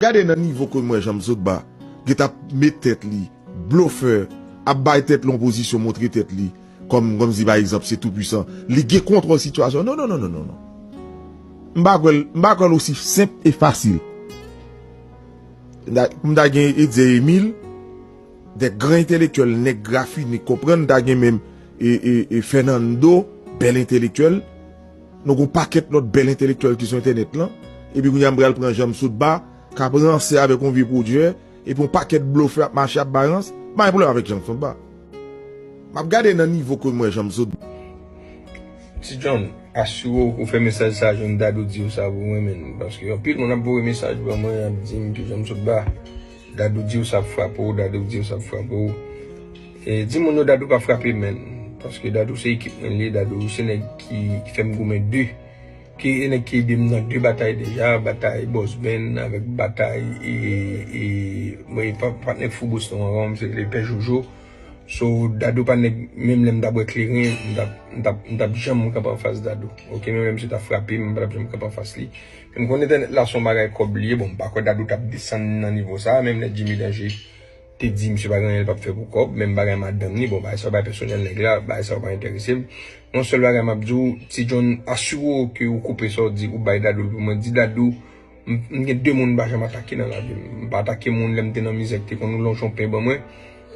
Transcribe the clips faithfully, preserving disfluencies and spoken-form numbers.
Gade nan nivo ke m wè Jean Sotba gentan ap met tèt li blofè, ap bay tèt li yon pozisyon, montre tèt li kòm, kòmsi pa egzanp se tou pwisan, li gen kontwòl sitiyasyon. Non, non, non, non, non, non. M pa kwè l, m pa kwè l osi senp e fasil. M ta, m ta gen Etzer Emile, de gran entelektyèl, nèg rafine, konprann, m ta gen menm e, e, e Fernando, bèl entelektyèl. Nou gon pakèt lòt bèl entelektyèl ki sou entènèt lan. Epi kounye a m pral pran Jean Sotba, k ap ranse avèk yon vye pwodwè, epi yon pakèt blofè ap mache ap bay rans. M pa gen pwoblèm avèk Jean Sotba. M ap gade nan nivo ke m wè Jean Sotba. Ti John, asire w ou fè mesaj sa jwenn Dadou di w sa pou mwen, menn. Paske anpil moun ap voye mesaj ban mwen, ap di m ke Jean Sotba, Dadou di w sa ap frape w, Dadou di w sa ap frape w. E, di moun yo Dadou pa frape, menn. Paske Dadou se ekip mwen li ye, Dadou se nèg ki, ki fè m goumen de. Ki e nèg ki ede m nan de batay deja, batay Boss Ben avèk batay e, e, mwen pa, patnè Fou Boston an, se le Pè Jojo. So, Dadou pa nèg, menm lè m t ap bwè kleren, m t ap, m t ap, m t ap janm kanpe anfas Dadou. Oke, menm lè misye t ap frape m, m pa t ap janm kanpe anfas li. Men m konn entènèt la se yon bagay kòb li ye, bon, m pa kwè Dadou t ap desann nan nivo sa, menm lè Jimmy Danger te di misye pa gen anyen l p ap fè pou kòb, menm bagay madanm li, bon, bagay sa yo bagay pèsonèl nèg la, bagay sa yo pa enterese m. Yon sèl bagay m ap di w, Ti John, asire w ke ou koupe sa w di, ou bay Dadou l pou mwen, di Dadou, m, m gen de moun m pa janm atake nan lavi m. M pa atake moun lè m te nan mizè ki te konn lonje yon pen ban mwen.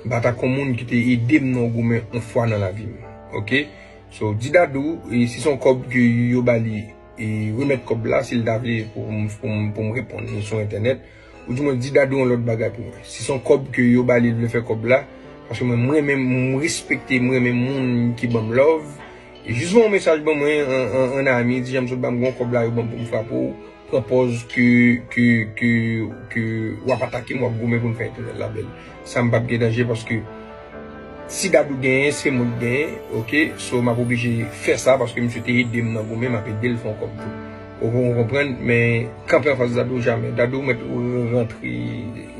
M pa atake yon moun ki te ede m nan yon goumen yon fwa nan lavi m. Oke? So, di Dadou, e si se yon kòb ke yo ba li, e remèt kòb la, si l ta vle pou m, pou m, pou m reponn li sou entènèt, oudimwen di Dadou yon lòt bagay pou mwen. Si se yon kòb ke yo ba li, l vle fè kòb la, paske mwen, m renmen, m respekte, m renmen moun ki ban m love. E jis voye yon mesaj ban mwen, an, an, an ami, di Jean Sotba m gen yon kòb la, yo ban m pou m frape w, pran pòz ke, ke, ke, ke w ap atake m, w ap goumen pou n fè entènèt la bèl. Sa m p ap gen danje paske si Dadou genyen, se mwen k genyen, oke? So, m ap oblije fè sa paske misye te ede m nan goumen, m ap ede l fè yon kòb tou. Ou, ou konprann? Men, kanpe anfas Dadou, jamè. Dadou mèt rantre,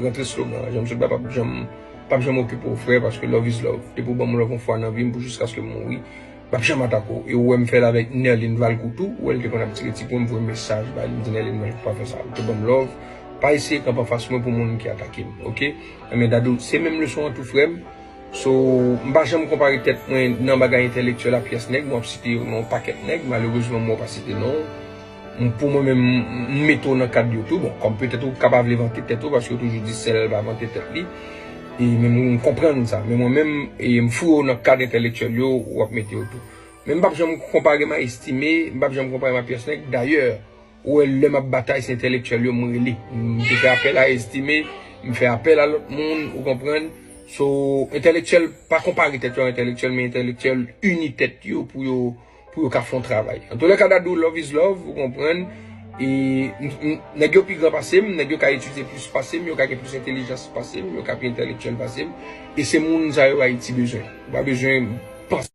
rantre slogan. Jean Sotba p ap janm, p ap janm okipe w, frè, paske love is love. Depi w ban m love yon fwa nan vi m, pou jiskaske m mouri, m p ap janm atake w. E ou wè m fè l avèk Nerline Valcourt tou, ou wè l te konn ap tire ti pwen, m voye mesaj ba li, m di Nerline Valcourt pa fè sa. Ou te ban m love, pa eseye kanpe anfas mwen pou moun ki atake m, oke? Enben, Dadou, se menm leson an tou, frè m. So, m pa janm konpare tèt mwen nan bagay entèlektyèl a pyès nèg, m ap site non yon pakèt nèg, malerezman, mwen pa site non. M, pou mwen menm, m, m mete w nan kad yo tou. Bon, kòm petèt ou ka pa vle vante tèt ou, paske yo toujou di sèl pa vante tèt li. E, men m konprann sa. Men mwen menm, e, m foure w nan kad entèlektyèl yo, w ap mete yo tou. Men m p ap janm konpare m a Estimé, m p ap janm konpare m a pyès nèg. Dayè, ou wè lè m ap batay, se entèlektyèl yo m rele. M te fè apèl a Estimé, m fè apèl a lòt moun, ou konprann? So, entèlektyèl, pa konpare tèt yo a entèlektyèl, men entèlektyèl ini tèt yo pou yo, pou yo ka fè yon travay. Antoulèka, Dadou, love is love, ou konprann? E, m, m, nèg yo pi gran pase m, nèg yo ka etidye plis pase m, yo ka gen plis entèlijans pase m, yo ka pi entèlektyèl pase m. E se moun sa yo Ayiti bezwen. Ou pa bezwen panse